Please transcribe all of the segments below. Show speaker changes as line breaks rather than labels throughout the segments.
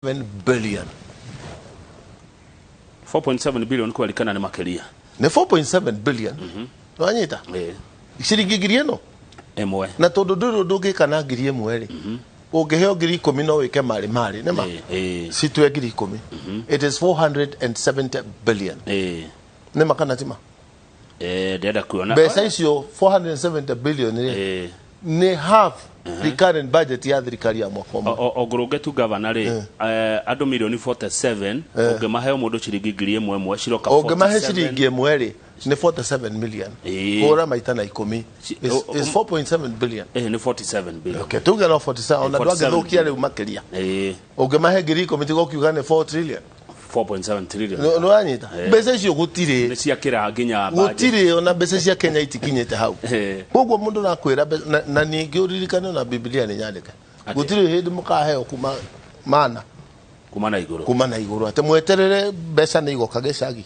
Billion.
4.7 billion kwerikana nĩ makĩria.
Nĩ 4.7 billion, wanyita?
Ĩĩ.
Ciringi 1000
ĩmwe.
Na tondũ ndũrĩ ũndũ ũngĩka na 1000 rĩ, ũngĩheo 10,000 no wĩke marĩ marĩ nĩma.
Ĩĩ.
Citue 10,000, it is 470 billion. Nĩma kana tima?
Ĩĩ, ndĩrenda kuona.
Mbeca icio 470 billion rĩ, nĩ half recurrent budget ya thirikari ya mwaka ũmwe.
Ongũrũnge tu gavana rĩ, andũ milioni 47 ũngĩmahe o mũndũ ciringi 1000 ĩmwe ciroka.
Ũngĩmahe
47
ciringi 1 rĩ, nĩ 47 million. Hũra maita na 10. Is 4.7 billion.
Ĩĩ, nĩ 47 billion.
Okay, tuge no 47 ona.
47.
Ndwangĩthũkia rĩu makĩria. Ũngĩmahe 10,000 tiga ũkiuga nĩ 4 trillion.
4.7 trillion.
Nĩ wanyita mbeca icio? Gũtirĩ.
Nĩ ciakĩra nginya budget.
Gũtirĩ ona mbeca cia Kenya itikinyĩte hau. Koguo mũndũ nakwĩra na ningĩ ũririkane ona Bibilia nĩ nyandĩke.
Atĩa?
Gũtirĩ hĩndĩ mũkaheo kuma mana.
Kuma na igũrũ.
Kuma na igũrũ atĩ mweterere mbeca nĩ igoka gĩcagi.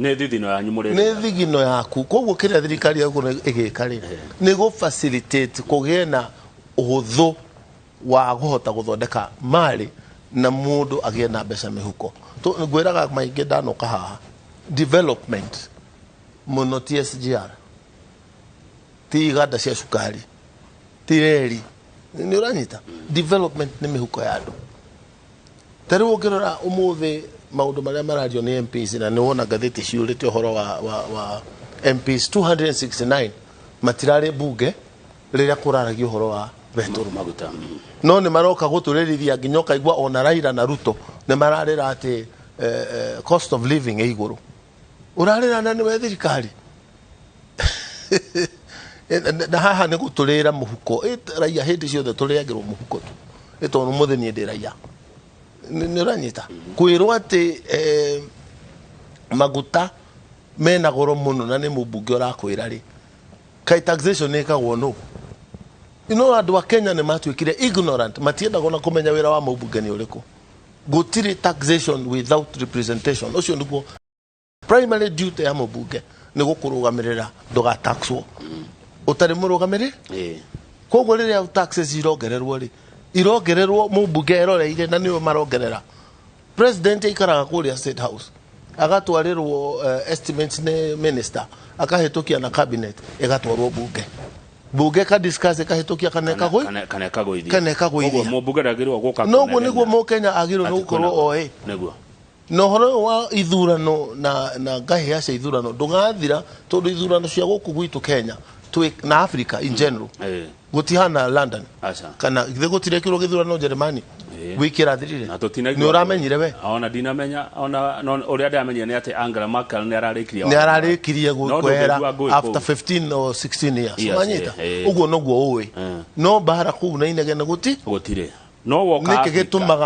Nĩ thithino yanyu mũrĩ.
Nĩ thigino yaku. Koguo kĩrĩa thirikari yaku ĩgĩka rĩ, nĩ gũ facilitate kũgĩe na ũhũthũ wa kũhota gũthondeka marĩ na mũndũ agĩe na mbeca mĩhuko. Ngwĩraga maingĩ ndanoka haha, development mũno ti SGR, ti iganda cia cukari, ti reri, nĩ ũranyita? Development nĩ mĩhuko ya andũ. Ta rĩu ũngĩrora ũmũthĩ maũndũ marĩa marario nĩ MPs, na nĩ wona ngathĩti ciũrĩte ũhoro wa MPs 269 matirarĩ mbunge rĩrĩa kũraragio ũhoro wa betũrũ.
Maguta.
No nĩ maroka gũtũrĩrithia nginya ũkaigua ona Raila na Ruto nĩ mararĩra atĩ cost of living ĩ igũrũ. Ũrarĩra na nĩwe thirikari. Na haha nĩ gũtũrĩra mũhuko. Raia hĩndĩ ciothe tũrĩagĩrwo mũhuko tu. Ĩ tondũ mũthĩ niĩ ndĩ raia, nĩ ũranyita kwĩrwo atĩ maguta mena goro mũno na nĩ mũmbunge ũrakwĩra rĩ, kaĩ taxation ĩkagwo nũ? No andũ a Kenya nĩ matuĩkire ignorant, matiendaga ona kũmenya wĩra wa mũmbunge nĩ ũrĩkũ. Gũtirĩ taxation without representation. Ũcio nĩguo primary duty ya mũmbunge, nĩ gũkũrũgamĩrĩra ndũgataxwo ũtarĩ mũrũgamĩrĩri. Koguo rĩrĩa taxes irongererwo rĩ, irongererwo mũmbunge eroreire na nĩwe marongerera. President aikaraga kũrĩa State House, agatwarĩrwo estimates nĩ minister, akahĩtũkia na cabinet, ĩgatwarwo bunge, bunge ka discuss, ĩkahĩtũkia kana ĩkagũi.
Kana ĩkagũithia.
Kana ĩkagũithia.
Koguo mũmbunge ndagĩrĩirwo gũka
Noguo
kũnegena.
nĩguo mũkenya agĩrĩirwo nĩ
Atĩ
gũkorwo oĩ. Na ũhoro ũyũ wa ithurano na ngahĩha cia ithurano ndũgathira, tondũ ithurano cia gũkũ gwitũ Kenya twĩ na Africa in general gũtihana London.
Aca.
Kana githĩ gũtirekirwo gĩthurano Jeremani wiki ĩrathirire?
Na tũtinaigua.
Nĩ ũramenyire we?
Ona ndinamenya. Ona no ũrĩa ndĩramenyire nĩ atĩ Angela Merkel nĩ ararĩkirie.
Nĩ ararĩkirie
No
kwehera
ndũngĩigua ngũĩ
after
kũu.
15 or 16 years. Wanyita?
Eh.
Ũguo noguo ũĩ. No mbara kũu na inegene gũti
Gũtirĩ no woka
nĩkĩ
Africa.
gĩtũmaga